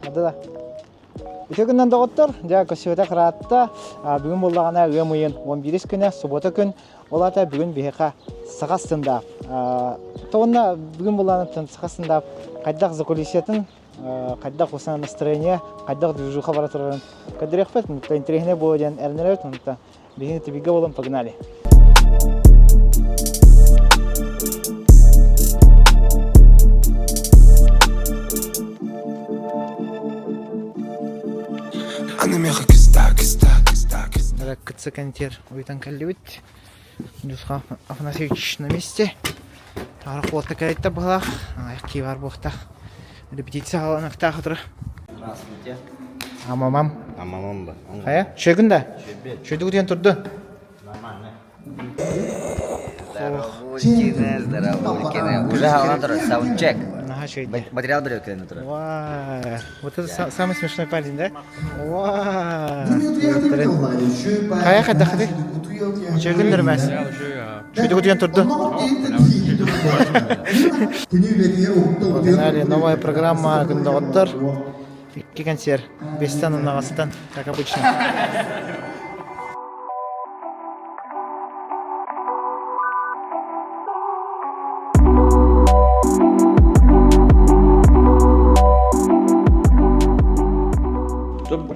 Да. Үтүө күннэн доҕоттор, дьэ көссүөтэ кыраатта. Бүгүн буоллаҕына ыам ыйын 11 күнэ, суббота күн. Ол аата бүгүн биһиэхэ саха стендап. Тоҕонно бүгүн буоллаҕына саха стендап хайдах закулисьетын, хайдах усан настроение, хайдах движуха бара турарын көрдөрүөхпүт. Интэриэһинэй буолуо диэн эрэнэрэбит. Онто биһини тибигэ буолан погнали. Кытса кэнтиэр уйтан кэллибит. Дюсхан Афанасьевич на месте. Тара куотта кэлитте быһалаах. Аяқ кии бар буохтаах. Репетиция халаныктаах утура. Здравствуйте. А мамам? А мамам ба. Хайа? Шөгүн да? Шөйдү диэн турду. Нормально. Здоровулькины, здоровулькины. Уже халан турар, саундчек. Наһаа шөйдө. Материал берет турар. Вау. Вот это самый смешной парень, да? Вау. Хайа хайдахыды? Шөгүн нөрмәс. Шөйдү диэн турду. Погнали, новая программа күн доҕоттор. Икки консерв. Бестен унаҕастан, как обычно.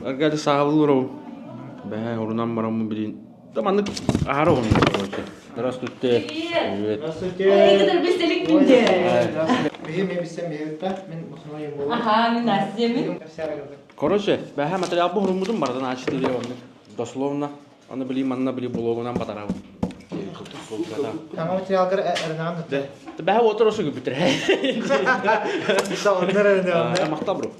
Аргады саҕалыыр ол. Бэһэ урунан бараммын билин. Да маннык аһара оҕону короче. Здравствуйте. Привет. Здравствуйте. Аха, мин Настя Короче, бэһэ материал бу хуруммутун барытын ачтыыр оннук. Дословно. Аны били манна били блогунан батарабын. Саҥа материалгар эрэнэҕин да? Бэһэ отор осугу бүтэр. Оннор эрэнэҕин. Махтал бро.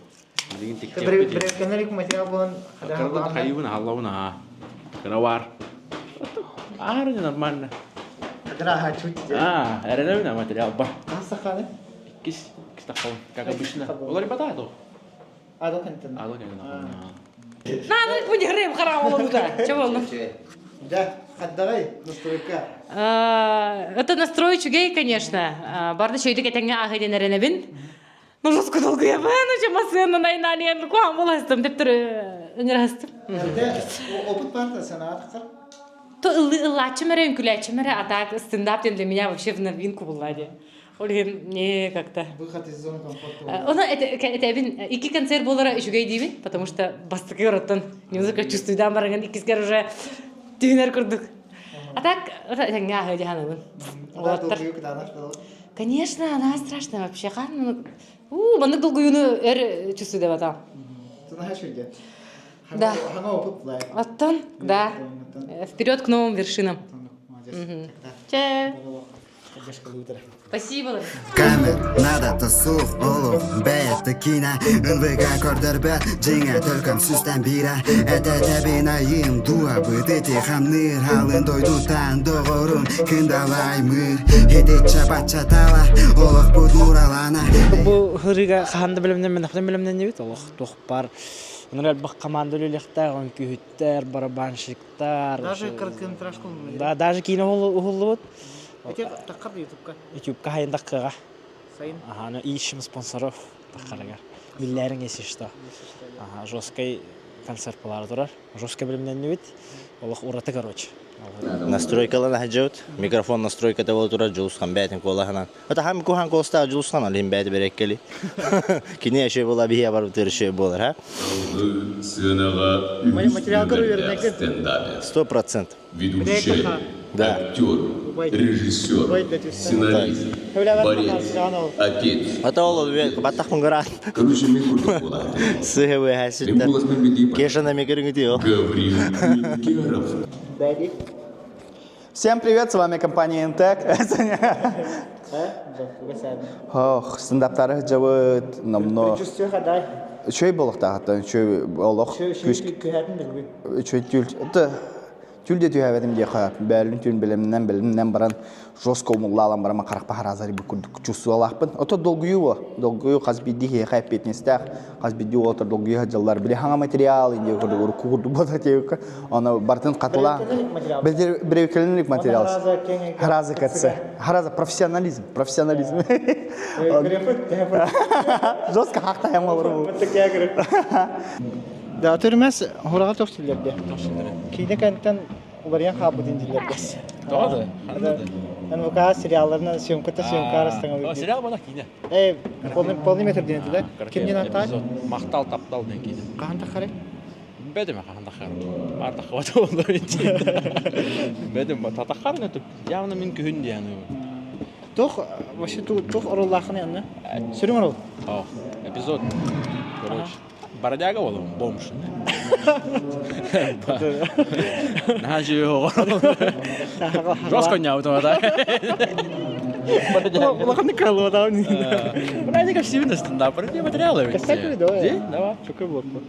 Билигин тиктиэхпит. Биреккенерик материал буолан Хайыбын аһаллабын аа. Кыра бар. Аар нормально. Кыра чуть. А, эрэнэбин материал бар. Саханы? Иккис, иккис таххабын, как обычно. Олар батаа то. Адо кентен. Адо кентен. Надо будет грым харам олорбута. Че болду? Да, хаддагай настройка. Это настрой үчүгэй, конечно. Барды шөйдүк этеңге ааһы диэн эрэнэбин. Ну, жестко долго я ну, чем масына найнален, куам боластым деп тур ыңырастым. Опыт бар санаатыкар. То ыллы ыллааччым эрэ, үҥкүүлээччим эрэ, а так стендап для меня вообще в новинку была де. Ол не как-то. Выход из зоны комфорта. Оны этэбин икки концерт болара үчүгэй диибин, потому что бастакы ороттон немного чувствуйдан бараган иккискер уже түһүнэр курдук. А так, тэҥҥэ аһыы дьаһанабын. Конечно, она страшная вообще. Хан, у, маннык долгуйуну эр чувствую деп атам. Да. Оттон, да. Вперед к новым вершинам. Че. Спасибо. Камер надо сух олух бэйэтэ киинэ НВК көрдөрбөт дьиҥэ төлкөм сүүстэн биирэ Этэ-тэбин айым дуабыт ити хамныыр Халын дойдутан доҕорум кындалаймыр Итиччэ баччатала олохпут муралана Бу һырыыга хаһан да бэлэмнэммэтэхтэн бэлэмнэннибит олох туох баар онон элбэх команда үлэлиэхтээх үҥкүүһүттэр барабанщиктар Даже короткометражка да даже киинэ уһуллубут Эти таххар ютубка ютубка хайын таххыга сайын ага ну ищем спонсоров таххарыгар биллээриҥ если что ага жесткай концерт буолаары турар жестко бэлэмнэннибит олох ураты короче Настройкалан аһдьыбыт. Микрофон настройката буола турар Дьулусхан бэйэтин куолаһынан. Это хам кухан куоластаах Дьулусхан алин бэйэтэ береккели. Кини эшей буола биһи барбытыр эшей буолар, ха? Сыанаҕа үгүс нүөмэрдээх стендапер. 100%. Ведущий, Да. актер, режиссер, сценарист, борец, отец. Это ол баттахпын көрөн. Короче, мен курдук буолаатым. Сыһы Мен куоласпын билии Кешана мекеріңі Гаврил Никеров. Всем привет, с вами компания Интек. Ох, стендаптары жабыт, намно. Үчүгэй буолуохтаах, үчүгэй олох. Үчүгэй түүл. Түл де түһэбэтим диэхэ, бээлин түн бэлэмнэн бэлэмнэн баран жестко умуллаалан баран харахпа хараазар бу курдук чувствовалаахпын. Ото долгуйуу бу. Долгуйуу хас биирдии киһиэхэ эппиэтинэстээх, хас биирдии уолаттар долгуйа сылдьаллар. Били хаҥа материал индия курдук урукку курдук буолар диэбиккэ. Аны бартын хатылаан. Бирекеленик материал. Харазы КЦ. Хараза профессионализм, профессионализм. Жестко хақтайым олору. Да, түрмәс хураға тохсиллерде. Киинэ кэнтэн уларыйан хаалбытын дииллэргэ. Тоҕо да? НВК сериалларынан съемката съемка арастаҥа. Сериал буолар киинэ. Э, полный полный метр диэн этилэр. Ким диэн ааттаах? Махтал таптал диэн киинэ. Хаһан таххарый? Бэдим хаһан таххар. Баар таххабата буолла Бэдим татаххар нөтүк. Явно мин күһүн диэн. Туох вообще туох ороллаахын янна? Сүрүн орол. О, эпизод. Короче. Бродяга буолуом, бомж. Наһаа үчүгэй оҕо. Жестко ньаабытым да. Улаханнык кыаллыбатаҕын. Бродяга всевин стендап, материалы ведь. Кэстэкли да. Ди, давай. Чөкө буолла.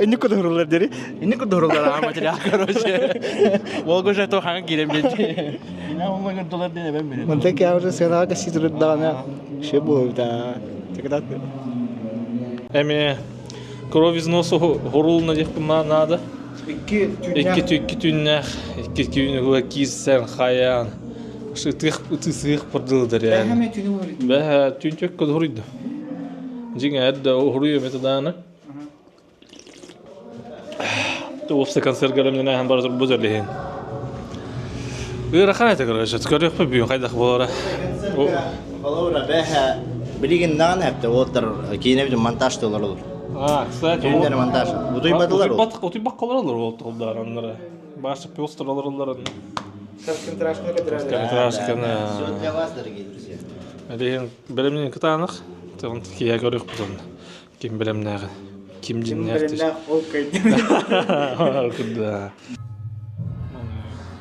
Инник кудурулар дери. Инник кудурулар материал, короче. Волга уже то ханга кирем деді. Доллар ден эбем менен. Мантан кябры сыанаҕа кэсии даҕаны ше буолбута. Эми кровь из носу хорулна диэхпин наада. Икки Икки икки түннээх, икки түүнүгү киирсэн хайаан. Ытыах ытысыах бардылдар яаны. Бэһэ түүн төккө хоруйду. Дьиҥ эрдэ хоруйу эмэтэ дааны. Уопса концерт галемненээһэн бара турбут элиһин. Ыарахан этэ короче, көрүөхпүт бүгүн хайдах буолара. Холобура бэһэ билигин даҕаны эптэ уолаттар киинэбитин монтажтыылар олор. А, кстати, Түүннэри монтаж. Утуйбатылар ол. Утуйбаккалар олор уолаттар аннары. Баша пёстр олороллар. Короткометражканы Короткометражканы. Все для вас, дорогие друзья. Билигин бэлэмнин кытаанах, тон киһи көрүөхпүт онно. Ким бэлэмнээҕи, ким дьиннээх Ким ол кайды. Да.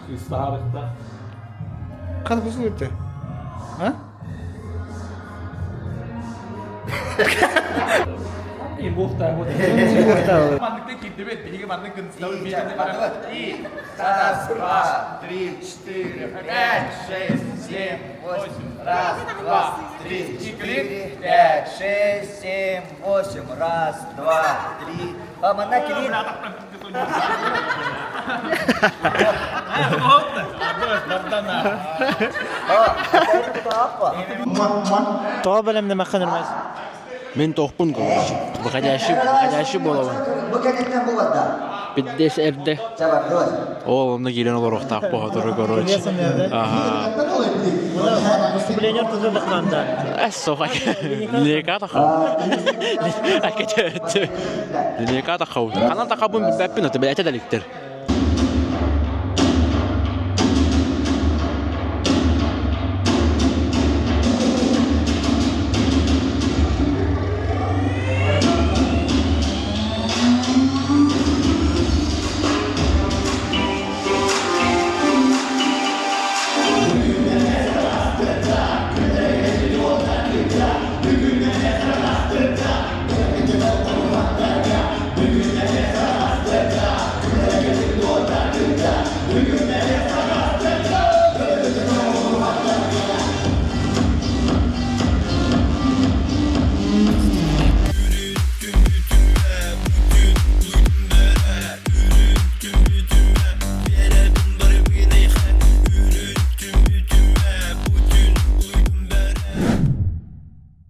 Кыыстаарыкта. Хас бу суутты? А? И бухта вот. Раз, два, три, четыре, пять, шесть, семь, восемь. Раз, два, три, четыре, пять, шесть, семь, восемь. Раз, два, три. А, манна килин. Тоҕо бэлэмнэмэххин үрмэс. Мин тохпун короче. Выходящий, выходящий буолабын. Бу кэнниттэн булбатта. Биддес эрдэ. Ол онно киирэн олоруохтаах боһотору короче. Ага. Выступление тоже дахнанда. Эс соха. Линейка тахау. Акете. Линейка тахау. Ханан тахабын билбэппин аты бэйэтэ даликтер.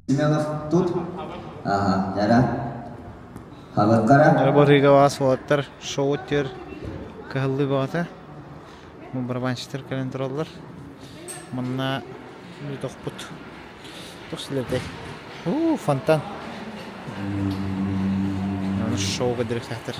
Семенов тут. Ага, дара. Хабаккара. Барыга вас уолаттар шоу тер кыһыллыы баҕата. Бу барабанщиктар кэлэн тураллар. Манна тохпут. Туох силэртэй? Уу, фонтан. Аны шоуга дириктаахтар.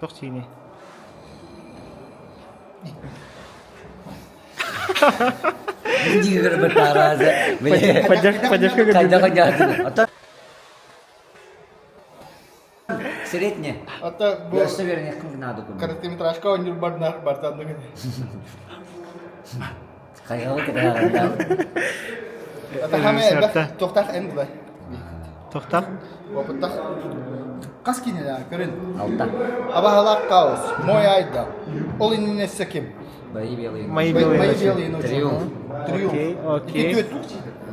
Туох чииний? Поддержка Средне. Ата бу Өссө вернеххин надо курдук. короткометражка оонньуур барнар бартанныгын. Хайҕалы кытаҕардаах. Ата хаме элбэх тохтах эн булай. Тохтах? Опыттах. Хас кинилээх көрүн. Алта. Абаһалаах хаос. Мой айда. Ол иннинэ ким? Мои белые. Мои белые Мои ночи. белые ночи. Триумф. Триумф. Окей, окей. Ити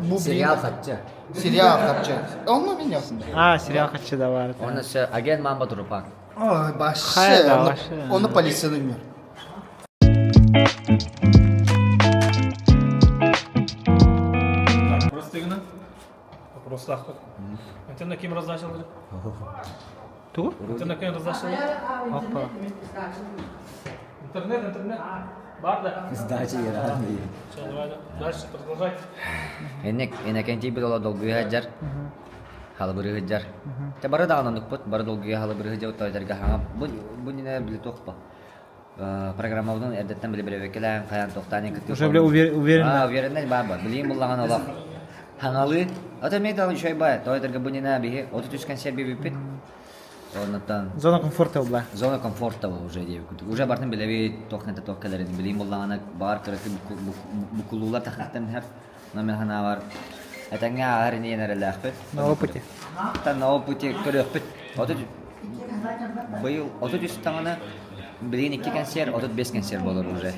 бу Сериал хатча. Сериал хатча. Онно меня. А, сериал хатча да бар. Он еще агент Мамба Трупак. Ой, Хайа баше. да, баше. Оны полиция мир. Вопрос дегені? Вопрос тақпық. Интернет ким раздачалар? Ту? Интернет ким раздачалар? Опа. Интернет, интернет. Бар да. Сдача яранные. Все, давай дальше продолжать. Энек энекен тиби дола долгуя хаджар. Халыбыры хаджар. Те бары даҕаны оннукпут, бары долгуя халыбыры хаджар оттойдарга хаҥа бу бу нина били туохпа. Программабытын эрдэттэн били билэбэккэлээн хайан тохтаан кытты. Уже бля уверен. А, уверенность бар бар. Билиин буллаҕан олох. Хаҥалы. Ото мен даҕаны үчүгэй бай. Тойдарга бу нина биһи 33 консерв биэбиппит. Оннуттан Зона комфорта була. Зона комфорта уже диэбит. Уже бартын билэбит, туох нэтэ туох кэлэрин билиин буллаҕына баар кыракый букулуулар тахыттан иһэр. Но мен санаабар этэҥҥэ ааһар ини эрэлээхпит. На опыте. Та на опыте көрүөхпүт. Отут быйыл 33 таҥана билигин икки консерв, 35 консерв болар уже.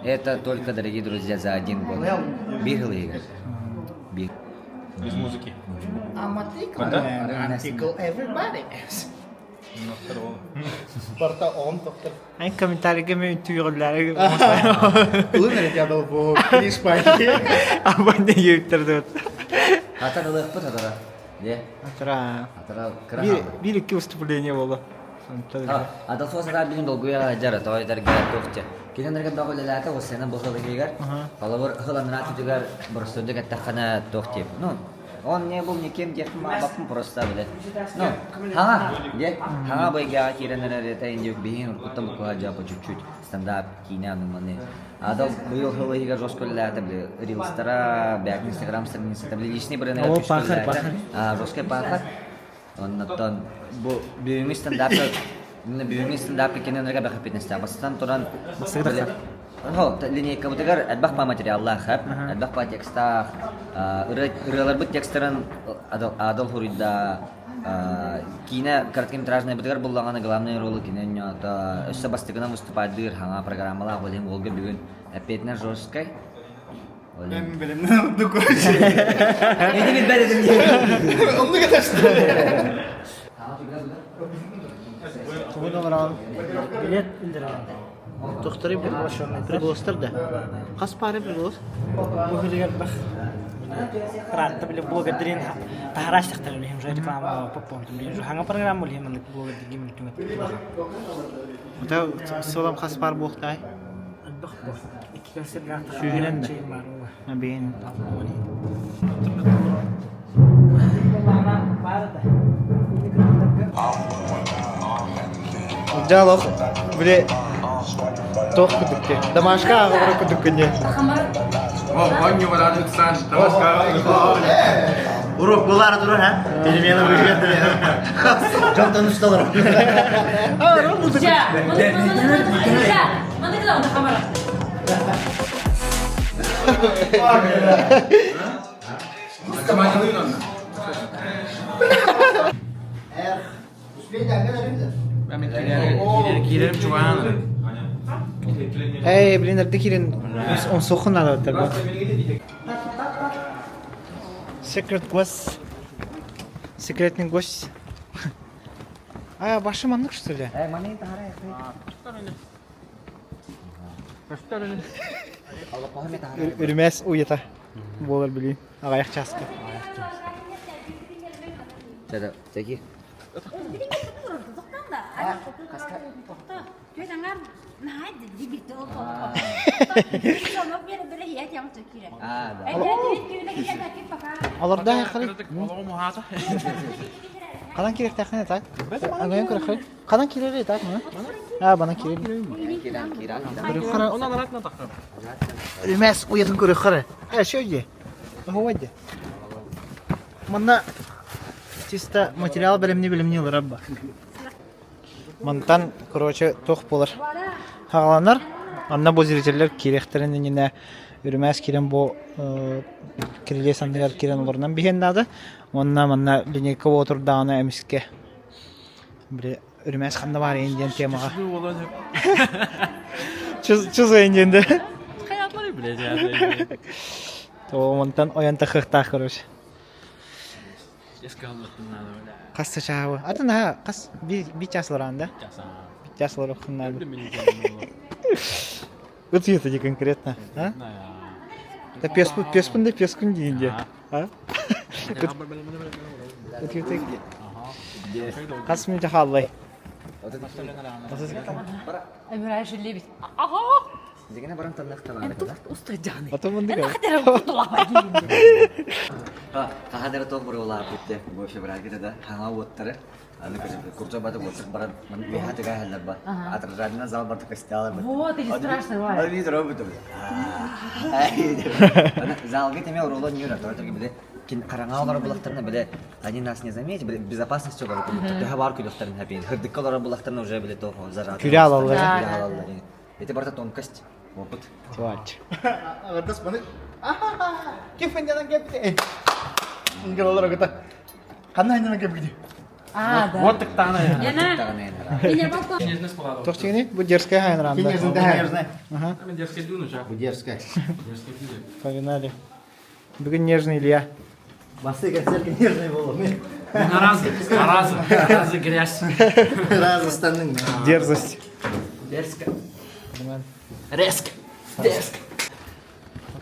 Это только, дорогие друзья, за один год. Биир жыл иһигэр. Биир. Без музыки. Article everybody. Барта он доктор. Айн комментарийга мен түйгүлләре. Улын ядал бу клиш пайки. Абан ейтерди. Атар ылыахпыт атара. Де. Атара. Атара кыра. Бир бир икки выступление болду. Адалфос да билин долгуя жара той дарга тохча. Киненерге бага үлеләтә ул сена бу хылыгыгар. Халабыр хыланра түтүгәр борстуды каттахана тохти. Ну, он не был никем тех бапым просто биле. Ну, хага, де, хага бойга киренер это индюк бихин уркуттан буква жа по чуть-чуть стендап киня ну маны. Адал быйыл хылыгыгар жестко үлеләтә биле рилстара, бәк инстаграм страница, биле личный бренд. О, пахар, пахар. А, жесткий пахар. Оннотон бу бүгүҥҥү стендапка бүгүҥҥү стендапка киненерге бэхэппитинэстээх. Бастатан туран Хо, линейкабытыгар элбэх па материаллаах, элбэх па текстаах, ырыаларбыт текстарын Адал хуруйда киинэ короткометражный бытыгар буллаҕына главный ролу кине оонньоото. Өссө бастакынан выступайдыыр хаҥа программалаах ол иһин уолга бүгүн эппиэтинэ жесткай. Мен билимнен ордук. Эти билбэт этим Онну кетешти. Тугун олорон. Билет илдерен. Тохторы пригластар да. Хас пары приглас? Бу хилигер бах. Ратта биле блогердерин тахараш тахтар биле уже реклама поппом биле уже ханга программа биле мен блогер дигим түңөт. Ота солам хас пар буохтай. Бах бу. Икки концерт гахта. Сүүһүнэн да. Бейин. Жалох, биле тох кудукке. Дамашка агыбыр кудуккене. Урок булар турар, ha? Перемена бюджет. Жонтон усталар. Эй, блин, эрде кирин он сохун надо тогда. Секрет гость. Секретный гость. А, башы маннык, что ли? Э, маны тахара. Үрмәс уята. Болар билин. Ағаяқ часқа. Чада, теки. А, да. Аларда хайқары. Ханан кириэхтээххин так? Ангайан көрөххө. Ханан киирэрий так маны? А, бана киирэр. Көрөххө. Онан аратына таххар. Үрүмэс уйатын көрөххө. Э, шо дии? Оһуой дии. Манна чисто материал бэлэмни-бэлэмни ыларар ба. Мантан, короче, туох буолар хаҕаланар. Анна бу зрителлэр киириэхтэрин иннинэ үрүмээс киирэн бу кирилиэс анныгар киирэн олорунан биһиэн наада. Уонна манна линейка буотурдаҕына эмискэ били үрүмээс ханна баар диэн темаҕа чузуйан диэн да. Хайатлары билэ Мантан ойон тахыахтаах короче. Хас чааһы? Атын аха хас би час лоран да? Би час лороххун наада. Ыт это конкретно, а? Да песпун, песпун да пескун диин де. А? Ыт юты. Хас минута хааллай? Өмүрай шиллебит. Дигене баран таннахталаары. Устайдьааны. Ото мындык. Хаһан эрэ туох буруолаабыт бу февральга да хаҥа уоттары аны курдук баты уоттар баран үөһэ тыга иһэллэр ба отражательно зал барда костялар Вот эти страшные бывают. Али робот. Залга теме уроло не юра, только биле кин караңа олар булактарына биле они нас не заметят, биле безопасность олар төһө бар күлөхтәрин хәпин. Хырдыкка олар булактарына уже биле то зажат. Күрә алалар. Это барда тонкость, опыт. Твач. Агардас маны. Кеф эннен кепти. Ингалалар агата. Ханна эннен кепти. А, да. Вот тыктаана. Яна. Меня балкон. Тохтигини бу дерзкая хайнранда. Ага. Мен дерзкий дуну ча. Бу дерзкая. Погнали. Бүгүн нежный Илья. Басы концерт нежный болу. Наразы, наразы, наразы грязь. Раз остальным. Дерзость. Дерзко. Резко. Дерзко.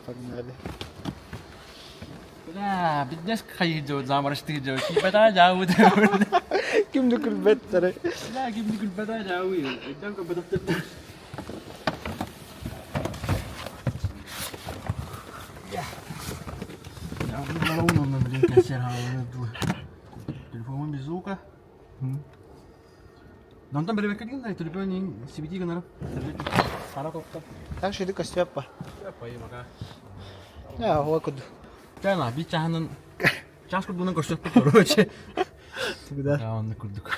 Погнали. Бля, биднес хайы заморочты жау. Кибета жау. Кимди күлбеттери. Бля, кимди күлбета жау. Өйдөн көбөтөптөр. Телефон без звука. Нантан беребекке деген телефон CBT гынары. Так шиди костюппа. Поимака. Я хуа куду. Тана би чаханын час курдунан көрсөттүк короче. Тогда Да, онны курдук.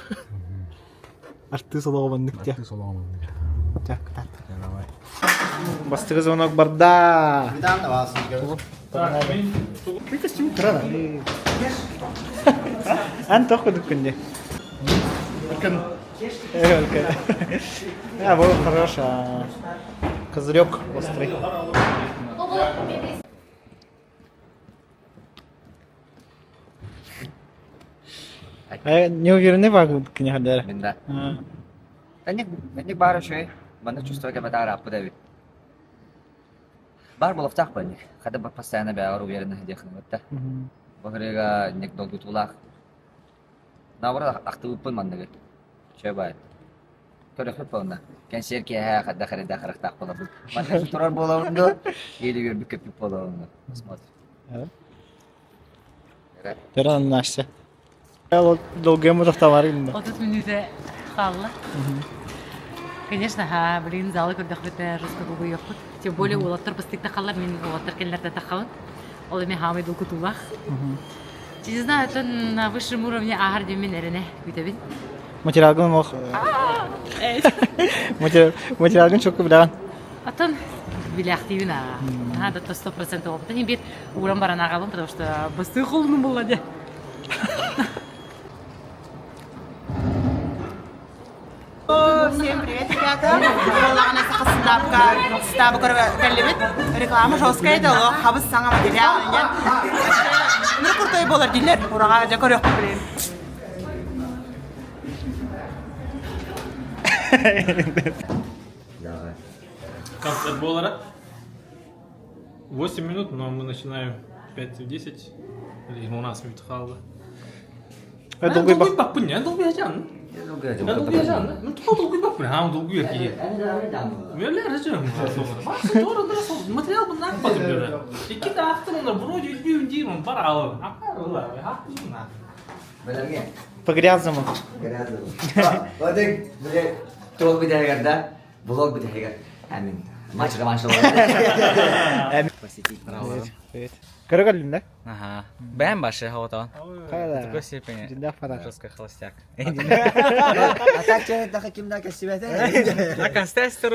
арты солоҕобаннык те. Солоҕоманнык. Так, так. Давай. Бастыгы звонок барда. Ан тоқ кудук күнде. Үлкен. Үлкен. А, был хорош. Козырек острый. Не уверены в книгах, да? Мен да. Менник баар үчүгэй. Манна чувство кэмэтэ арааппыт эбит. Бар буолуохтаах бу Хата постоянно бэйэҕэр уверенно сылдьыаххын да. Бу ырыаға инник долгутуулаах. Наоборот ахтыбыппын манныгы. Үчүгэй баайы. Көрөхпүт буолна. Кэнсиэр киэһэ хайдах эрэйдээх харахтаах буолабын. Манна турар буолабын дуо? Или үөрбүт көппүт буолабын дуо? Посмотрим. Төрөн Настя. Долгуйа тахтамар гында. 30 мүнүүтэ хаалла. Конечно, ха, блин, залы көрдөхпүтэ жестко долгуйуохпут. Тем более уолаттар быстык тахаллар, мин уолаттар кэллэртэ тахабын. Ол эми хаамай долгутуулаах. Не знаю, это на высшем уровне ааһар диэммин эрэнэ күүтэбин. Материалгын ох. Материалгын чокку билэҕин. Атын билээхтиибин аа. Аа, да 100% опыт. Хин бир ууран баран ааҕабын, потому что бастыы холунум буолла дии. Всем привет, ребята! Буоллаҕына саха стендапка стабы кэллибит. Реклама жесткая да, хабыс саҥа материал диэн. Ну, крутой буолар дииллэр. Ураҕа дьэ көрүөхпүт билигин. Концерт буолара. 8 минут, но мы начинаем 5 в 10. Или у нас минут хаалла. Долгуй бак. Долгуйбаппын, я долгуйачан. Я долгуйачан. Ну, тоҕо долгуйбаппын, хаам долгуйар киһи. Мөллер эжем. Материал бы накпатым бері. Икки да ақтым онда, вроде үйдүүм деймін, бар алым. Ақар ола, хақтым на. Бэлэмҥэ. По грязному. Грязному. Одек, бile туох бүтэһигэр да, блог бүтэһигэр. Амин. Матч роман Посетить. Привет. Көрө кэллим да? Ага. Бэм башы хоҕотоон. Хайа Такой степени. Дьиндах фанат. Жесткий холостяк. А так че ким да кэсибэтэ? А констестер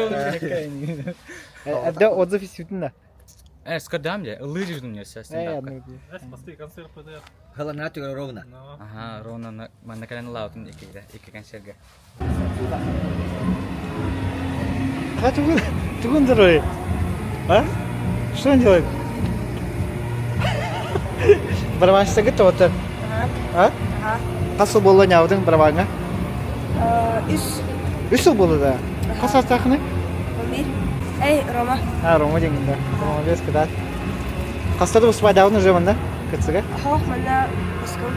Әбдә отзыв истибитин да. Э, скадам де, ылырыш мне все Э, одну. Хылана түгөр ровно. Ага, ровно манна кэлэн лаутын иккиге, икки консерге. А тугун тугун дорой. А? Что он делает? Барабанщик тота. А? Хас сыл буолла ньаабытыҥ барабаҥҥа? Үс. Үс сыл буолла да? Хас саастаахыный? Мир. Эй, Рома. А, Рома диэҥҥин да. Рома без кытаат. Хаста да успайдаабын уже манна кытсыга? Хох, манна ускум.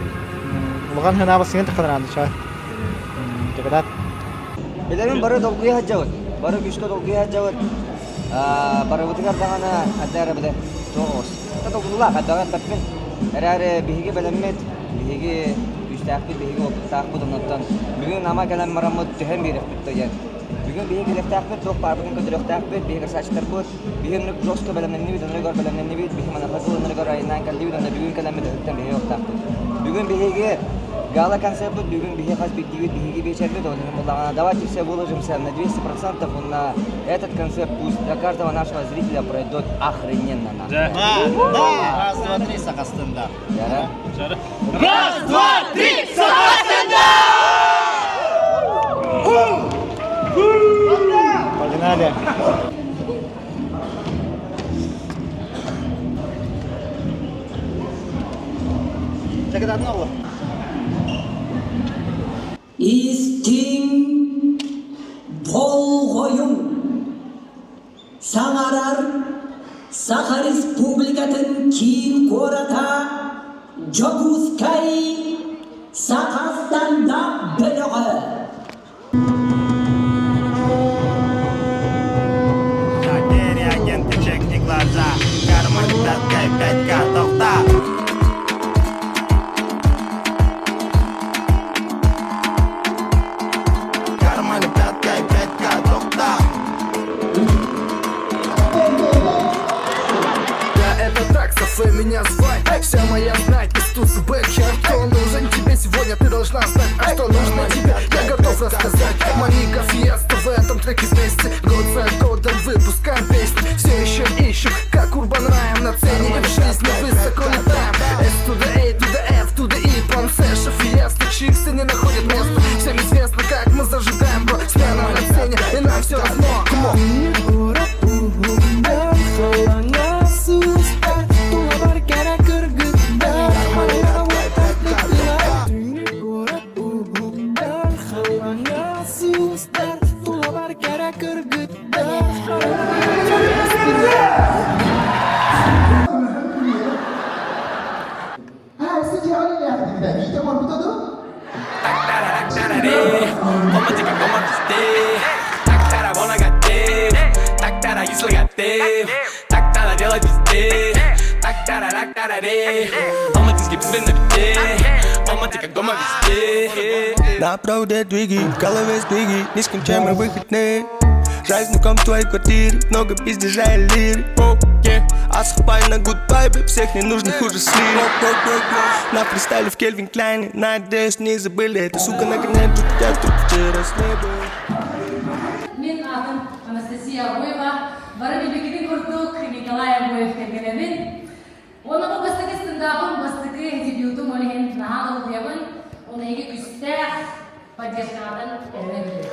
Улахан хынаба сыҥын тахханараанды чаа. Кытаат. Билэрин бары долгуйа сылдьабыт. Бары күүскэ долгуйа сылдьабыт. Барыбытыгар даҕаны ханна эрэ бile тоҕус. Долгутулаах хайдаҕа эппэппин. Эрээри биһиги бэлэммит, биһиги күүстээхпит, биһиги опыттаахпыт оннуттан бүгүн ама кэлэн бараммыт түһэн биэриэхпит да диэн. Бүгүн биһиги кэлиэхтээхпит, туох баарбытын көрдөрүөхтээхпит, биһиги красавчиктарбыт, биһи оннук жестко бэлэмнэннибит, оннугар бэлэмнэннибит, биһи маныаха дылы айаннаан кэллибит, онно бүгүн кэлэммит ыһыктан биһиги уохтаахпыт. Бүгүн биһиги гала-концертпыт, бүгүн биһиги хас биирдиибит биһиги биэчэрбит, ол иһин буллаҕына давайте все выложимся на 200% на этот концерт пусть для каждого нашего зрителя пройдет охрененно. Да! Да! Раз, два, три, Саха стендап. Раз, два, три, Саха стендап! Погнали. Истиҥ болҕойуҥ! Саҥарар Саха Республикатын киин куората Дьокуускай Саха стандап бөлөҕө. Агенты чекни глаза, карман таскай 5К тоқта. Карман таскай 5К тоқта. Да, это так, Софе меня звать Вся моя знать из туз бэкхер Кто нужен тебе сегодня, ты должна знать А что нужно тебе, я готов рассказать Моника Фиеста в этом треке вместе Год за годом выпускаем песни Все еще ищем, как Урбан Райм На цене и в жизни высоко летаем S to the A to the F to the E План Сэша, Фиеста, чиксы не находят места Всем известно, как мы зажигаем, бро Смена на сцене, и нам все равно Come on. На проводе двиги, в голове сдвиги, нескончаемый выходные. Жаль, знаком в твоей квартире, много пиздежа и лири. О, yeah. Асықпай на goodbye, всех ненужных уже слили. На фристайле в Кельвин Кляйне, надеюсь, не забыли. Эта сука нагоняет тут я только вчера с ней был. Мин аатым Анастасия Обоева. Бары билбиккитин курдук Николай Обоев кэргэнэбин. Уонна бу бастакы стендапым, бастакы дебютум ол иһин наһаа долгуйабын. Оны эһиги күстээх поддержкаҕытын эрэнэ билэбин.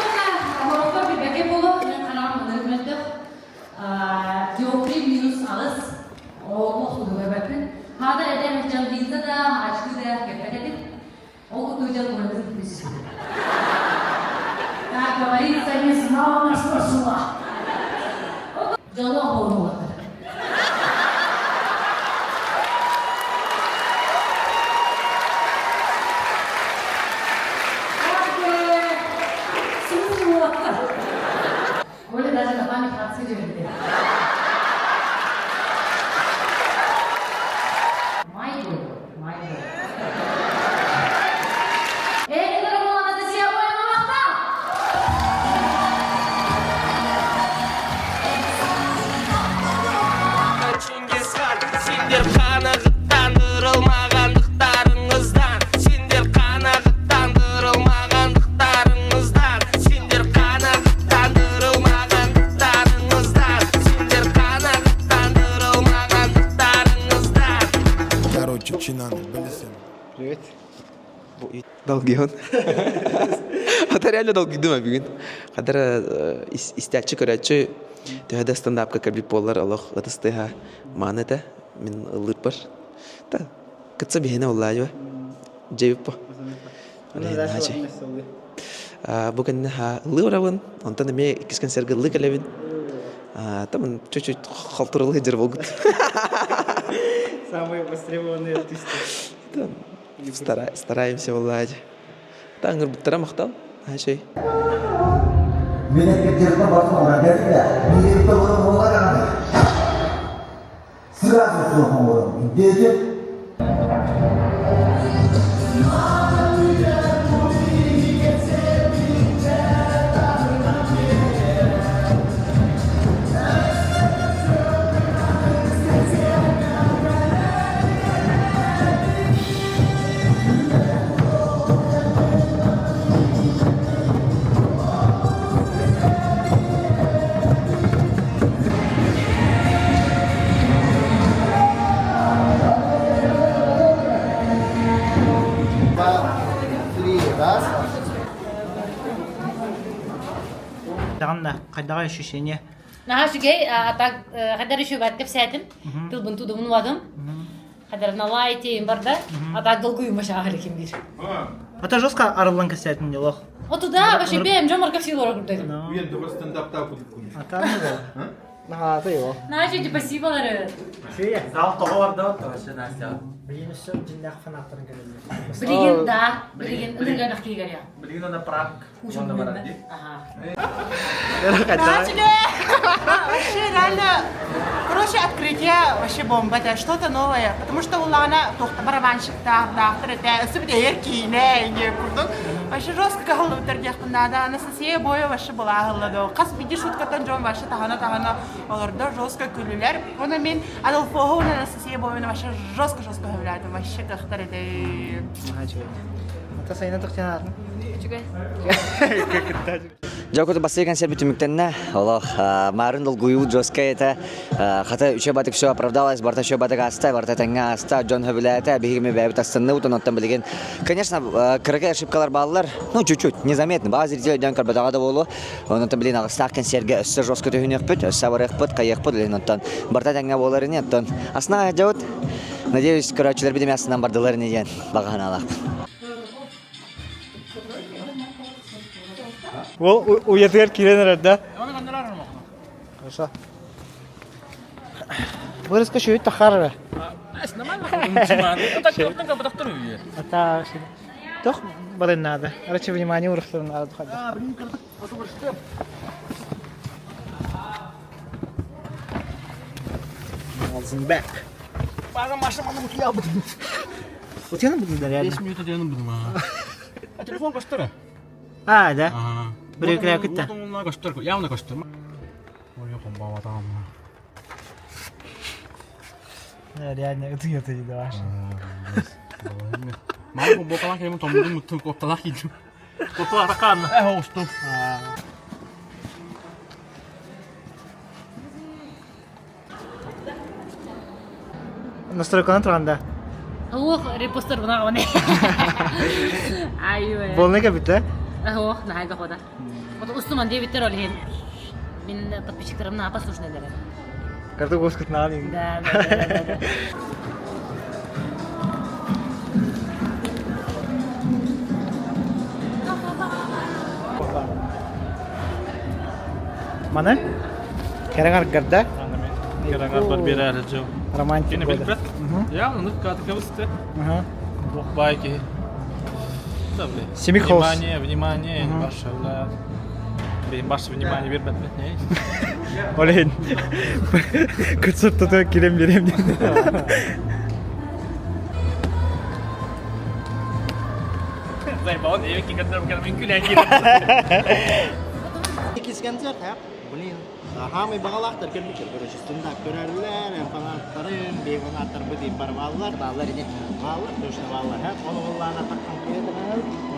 Уонна оһорохпор билбэккэ буолуо, мин хараҕым ынырык мөлтөх. Диоптрий минус аҕыс олох көрбөппүн. Хаатар эдэр дьон линза да, очки да кэппэт этим. Ол курдук дьон куратын үс. Как говорится, не знала, на что шла. Дьоллоох буолуохтар. Оля даже на память отцы говорит. Долгуйун. Ата реально долгуйдум бүгүн. Хадара истээччи көрөөччү төһө да стендапка кэлбит буоллар олох ытыс тыаһа мааны этэ. Мин ыллыырбар. Та кытса биһиэнэ уллаайба. Дьэбиппо. Бу кэннэ ыллыы барабын. Онтон эмиэ иккис концерга ыллыы кэлэбин. Там чуть-чуть халтуралыы сылдьар буолгут. Самые востребованные артисты. Стараемся буоллаадьы. Таҥырбыттара махтал. Ачай. Мен эппиттербин барытын оҥорон кэлбитэ. Миигиттэн оҥорон даҕаны. Сразу суох оҥорон диэтим. Даҕанна хайдаҕай ощущение? Наһаа үчүгэй, а так хайдар үчүгэй кэпсээтим. Тылбын тудумун уадым. Хадарналай тиэйин барда, а так долгуйума шаахали ким бир. Это жестко арыллан кэсээтин делох. Оту да, вообще бэм жомар кэпсиилора курдайдым. Уен тоҕо стендаптаа кудуккун. Наһаата его. Наша спасибо-лары. Зал тоҕо барда вообще Настя. Билигин өссө дьиннээх фанаттарын кэлэллэр. Билигин да, билигин ынырга киигэрия. Билигин она пранк. Уонна барар дии. Начали! Вообще реально, короче, открытие вообще бомба, это что-то новое. Потому что улана тохта барабанщиктар, даахтар это өссө эр киинэ не курдук. Вообще жестко каһыллыбыттар диэхпин наада. Анастасия Боя вообще была аһыллады. Хас биирдии шуткаттан дьон вообще таһана-таһана олордо жестко күлүлэр. Уонна мин Адольфоһу уонна Анастасия Боеваны вообще жестко-жестко сөбүлээтим. Вообще кыахтар этэ. Ата сайына тохтянаатын. Дьокуту бастакы концерт түмүктэннэ. Олох марын долгуйуу жесткай этэ. Хата үчө батык все оправдалась, барта үчө батык аста, барта тэҥҥэ аста, дьон хөбүлээтэ, биһигими бэйэбит астынныбыт, онон билигин, конечно, кыракый ошибкалар бааллар, ну, чуть-чуть, незаметно, баа зритель дьон көрбөтөҕө да буолуо. Онон билин аҕыстаах концерге өссө жестко түһүнүөхпүт, өссө барыахпыт, хайыахпыт, билин онтон барта тэҥҥэ буолар ини, оттон астына дьабыт. Надеюсь, көрөөччүлэр бидеми астынан бардылар ини диэн баҕа санаалаахпын. Ол уятыгар киирэн эрэр да? Хорошо. Вырезка шөйүт тахар Ата Тох барын надо. Короче, внимание урахтарын надо. Back. Бага машина утуя Утуяны будем реально. 5 минут утуяны будем. А телефон көстөр. А, да? Бір кірә күтті. Көстөр, явно көстөр. Ой, комбаватам. Реально, утуя ты даваш. Мама бокалан кемин томдум муттун копталах кийдим. Копталах такан. Э, ошту. Настройканы туранда. Ох, репостер буна оны. Айуэ. Болны кәбит, Ох, наһай дохода. Вот устуман дебиттер ол Мин подписчиктерым на послушный дere. Карту госкутнан. Да, да, да, да. Маны? Кереңар гарда? Кереңар бар берәр жыл. Романтик. Кene билбет. Я, ну катыкабыз те. Бог байки. Семик холс. Внимание, внимание, ваше, да. Блин, ваше внимание бербет не? Олейн. Концерт тото кирем берем. Зайбал, я кикадам кармин күлән кирем. Иккис концерт, һә? Блин, Хамай бағалақтар келбиттер, короче, стендап көрәрләр, фанаттарын, бей фанаттар бу бар баллар. Баллар ине. Баллар, точно баллар, һә? Оны олларына таққан келеді,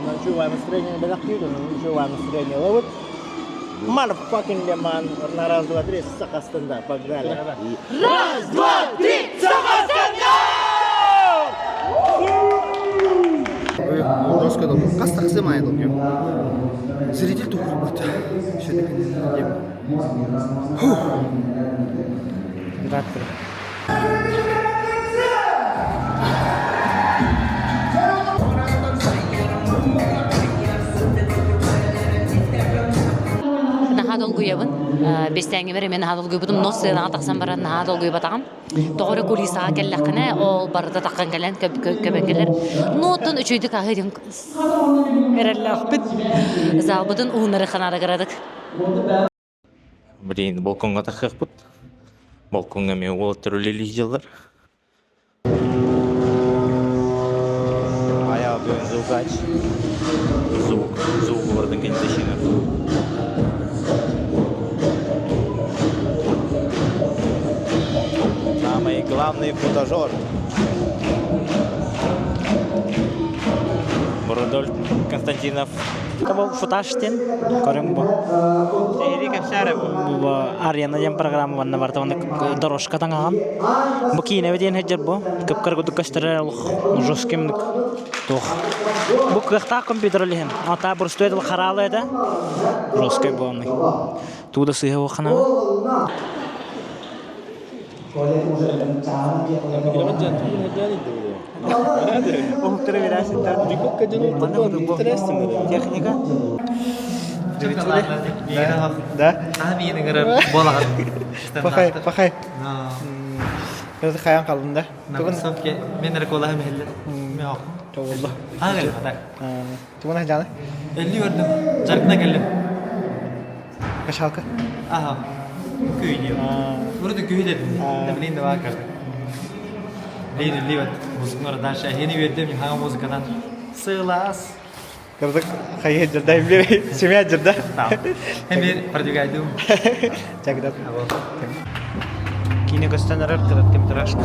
Оны чувай настроение беләк дейді, оны чувай настроение ловит. Motherfucking Леман, на раз, два, три, Саха стендап, погнали. Раз, два, три, Саха стендап! Долгуйу, жестко долгую. Хас тахсым аайы долгуйу. Зритель туһурбат. Наһаа долгуйабын. Бэстээҥҥибэр эмиэ наһаа долгуйбутум. Но сыанаҕа тахсан баран наһаа долгуйбатаҕым. Тоҕо эрэ кулисаҕа кэллэххинэ, ол барыта таххан кэлэн көбөн кэлэр. Ну, оттон үчүгэйдик аһыы диэн эрэллээхпит. Залбытын уһуннары ханаадагырадык. Блин, балкоҥҥа тахсыахпыт. Балкоҥҥа эмиэ уолаттар үлэлии сылдьаллар. Айаа бүгүн звукач. Звук, звук барытын кэнтишинер. Самый главный футажер. Рудольф Константинов. Бу футаж диэн көрүҥ бу. Эһиги кэпсээр бу. Бу арена диэн программа манна барда онно дорожка таҥаҕын. Бу киинэбит диэн сылдьар бу. Кыпкар курдук көстөрөр олох жесткий туох. Бу кыахтаах компьютер илиһин. Ата бурстуй хараалы этэ. Жесткий буолный. Туу да сыыһа буохханаҕа. Техника. Да. Пахай, пахай. Кырды хайан қалдың да. Мен реколаһым иһиллэр. Тоғулла. Ааҕыл хата. Тугун жаны? Элли көрдүм. Жаркына келдим. Кашалка. Аха. Күйдү. Вроде күйдү. Блин, давай карты. Блин, ливат. Музыканы дальше. Хени бердим, хага музыкадан. Сылас. Кырдык хайы жырда бир семья жырда. Хем продвигайдым. Чагдат. Кине көстөн арар короткометражка.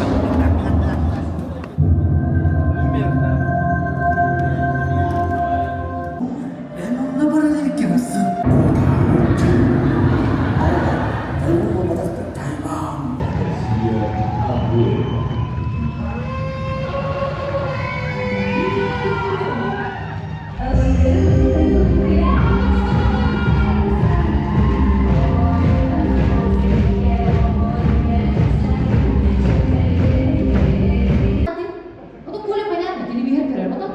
Ну, Коля, понятно, телевизор көрөр, потом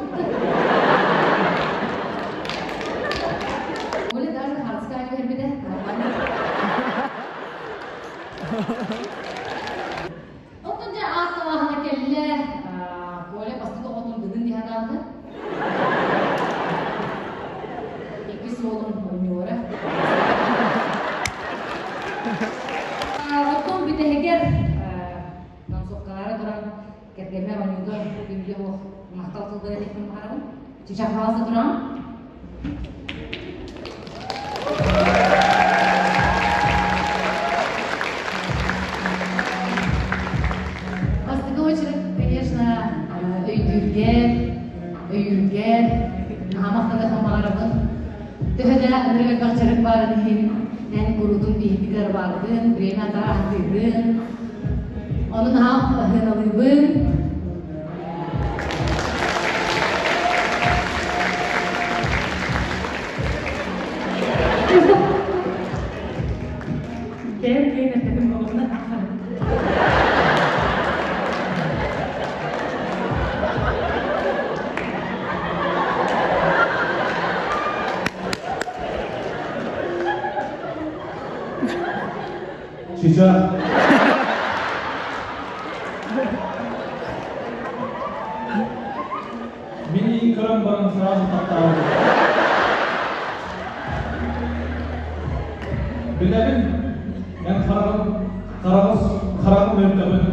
Коля даже хардская бербеде, нормально. Оттон дьэ аатталаһана кэллэ, Коля бастакы оҕотун гынын дии санаабыта. Иккис уолун онньуора. Оттон бүтэһигэр нонсуоккалаары туран кэргэммэр оонньууга күндү оһох махтал тыллары этиэхпин баҕарабын. Чычахаласа туран. Бастакы очередь, конечно, өйдүүргэр, өйүүргэр, наһаа махтаныахпын баҕарабын. Төһө да ынырык элбэх дьарык баарын иһин, эн куруутун биһиги баргын, время атаахтыыгын. Ону наһаа сыаналыыбын. Бэйэм кыайан эппэтим буолуохуна тахсабын. Сейчас. Мини көрөн баран сразу таптаабытым. Билэбин, эн хараҕын, хараҕыс, хараҕым мөлтөҕүн.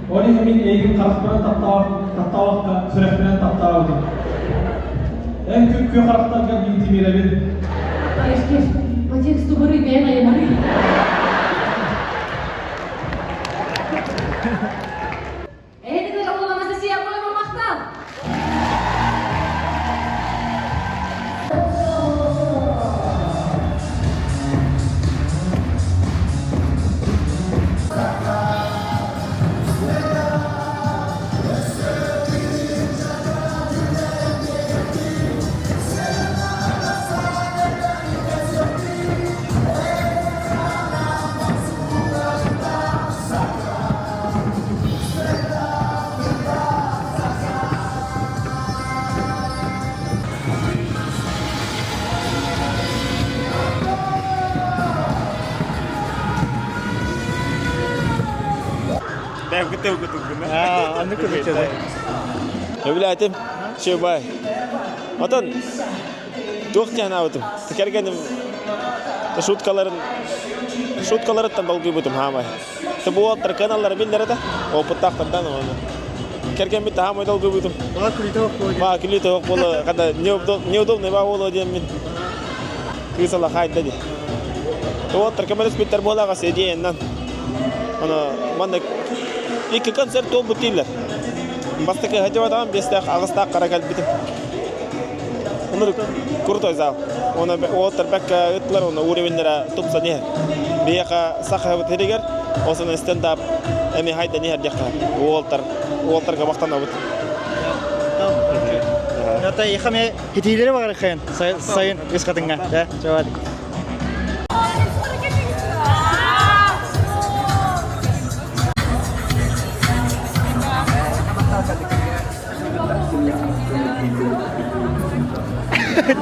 Ол иһин мин эйигин харахпынан таптаабакка, сүрэхпинэн таптаабытым. Эн күп-күөх харахтаргар мин тимирэбин. Кеш, по тексту бары бэйэн айымары. Эһиги Анастасия Апоева махтал! Бэйте кутугуна. Аа, анны кутучча. Өбүлээтим. Шебай. Отон туох диэн аабытым. Кэргэним шуткаларын шуткаларыттан долгуйбутум хаамай. Ты бу уолтар кыаналлара биллэр этэ. Опыттаахтардан оны. Кэргэммит хаамай долгуйбутум. Баа күлүтэ буолуо. Баа күлүтэ буолуо. Когда неудобный баа буолуо диэн мин кыыс ала хайда ди. Уолтар көмөлөспүттэр буолаҕа идеяннан. Аны манна икки концерт туолбут дииллэр. Бастакы хадьабатаҕым биэстээх аҕыстаах хара кэлбитим. Онно крутой зал. Оны уолаттар бэккэ ыттылар, оны уровеннара тупсан иһэр. Биһиэхэ сахабыт сиригэр осону стендап эми хайдан иһэр диэххэ. Уолаттар уолаттарга махтанабыт. Это ихаме хитиилери багарыхайын сайын үс хатыҥҥа. Да, чават.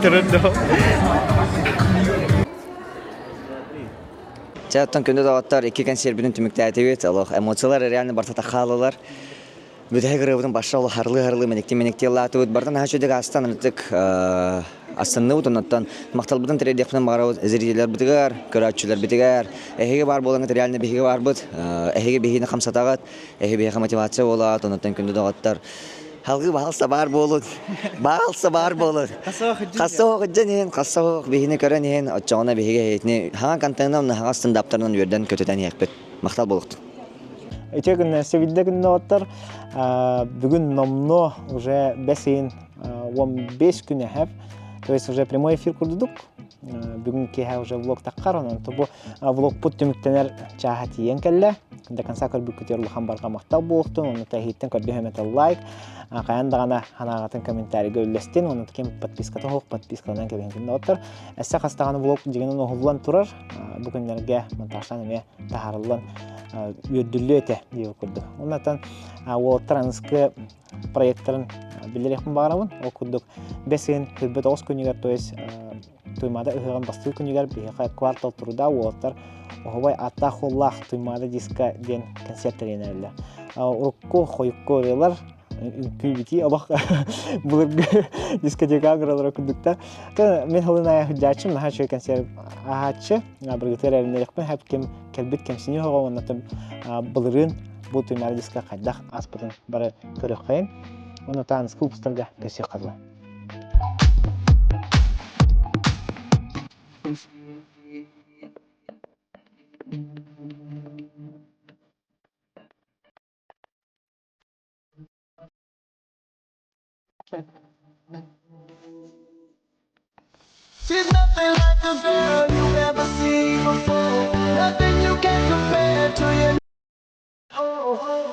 Турун Чэ, оттон күндү доҕоттор, икки кэнсиэрбитин түмүктээтибит. Олох эмоциялар реально барыта хаалалар. Бүтэһик ырыабытын баша ол харлыы-харлыы мэниктии-мэниктии ыллаатыбыт. Барытын наһаа үчүгэй астан ынытык астынныбыт. Оннуттан махталбытын тириэрдиэхпитин баҕарабыт зрителлэрбитигэр, көрөөччүлэрбитигэр. Эһиги баар буолаҥҥыт реально биһиги баарбыт. Эһиги биһигини хамсатаҕыт. Эһиги биһиэхэ мотивация буолаат. Оннуттан күндү доҕоттор, Халгыы баалса баар буолун. Баалса баар буолун. Хасса иһин, иһин, хасса биһини көрөн иһин, оччоҕуна биһиги эһиэтини хаҥа контенынан, хаҥа стендаптарынан үөрдэн көтүтэн иһиэхпит. Махтал буолуохтун. Үтүө күннэр, сөбүлдэ күннэ бүгүн номно уже бэс ыйын 15 күнэ хэп. То есть уже прямой эфир курдудук. Бүгүн киэһэ уже влог таххар, онон бу влогпут түмүктэнэр чааһа тиийэн кэллэ. До конца көрбүккүтүгэр улахан барҕа махтал буолуохтун, онно таһииттэн көрдөһөм лайк, хайан даҕаны ханаағатын комментарийга үллэстин, онно ким подписката суох подпискаланан кэбиһин доҕоттор. Эссе хастаҕаны влог дьигинэн оһуллан турар, бу күннэргэ монтажтан эмиэ таһаарыллан үөрдүллүө этэ диэбит курдук. Оннотон уолаттар аныскы проекттарын биллэриэхпин баҕарабын. Ол курдук бэс ыйын көрбөт оҕус күнүгэр, то есть Туймаада ыһыаҕын бастыыр күнүгэр биһиэхэ квартал труда уолаттар оһобой ааттаах-уоллаах Туймаада диска диэн концерт тэрийэн Урукку хойукку ырыалар үҥкүү-битии олох былыргы дискотека ырыалара курдуктар. Мин хылын аайы сылдьааччым, наһаа үчүгэй концерт ааһааччы. Быргытыгар эрэннэриэхпин хэп ким кэлбит кэмсинии оҕо уонна былырыын бу Туймаада диска хайдах ааспытын бары көрүөххэйин. Уонна таанскы выпустарга көрсүөххэ дылы. She's nothing like a girl you ever seen before. Nothing you can compare to your. Oh.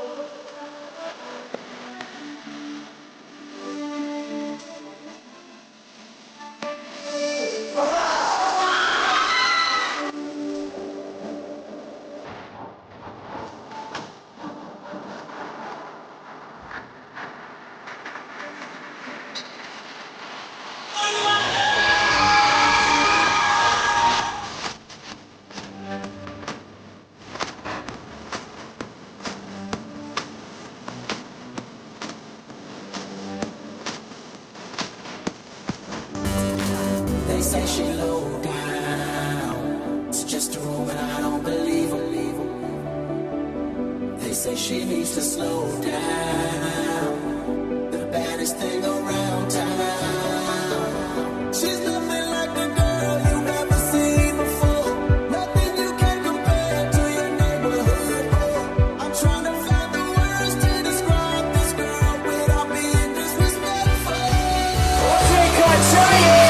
They say she low down. It's just a rumor, I don't believe 'em. They say she needs to slow down. The baddest thing around town. She's nothing like a girl you've ever seen before. Nothing you can compare to your neighborhood. I'm trying to find the words to describe this girl without being disrespectful. Take her giant.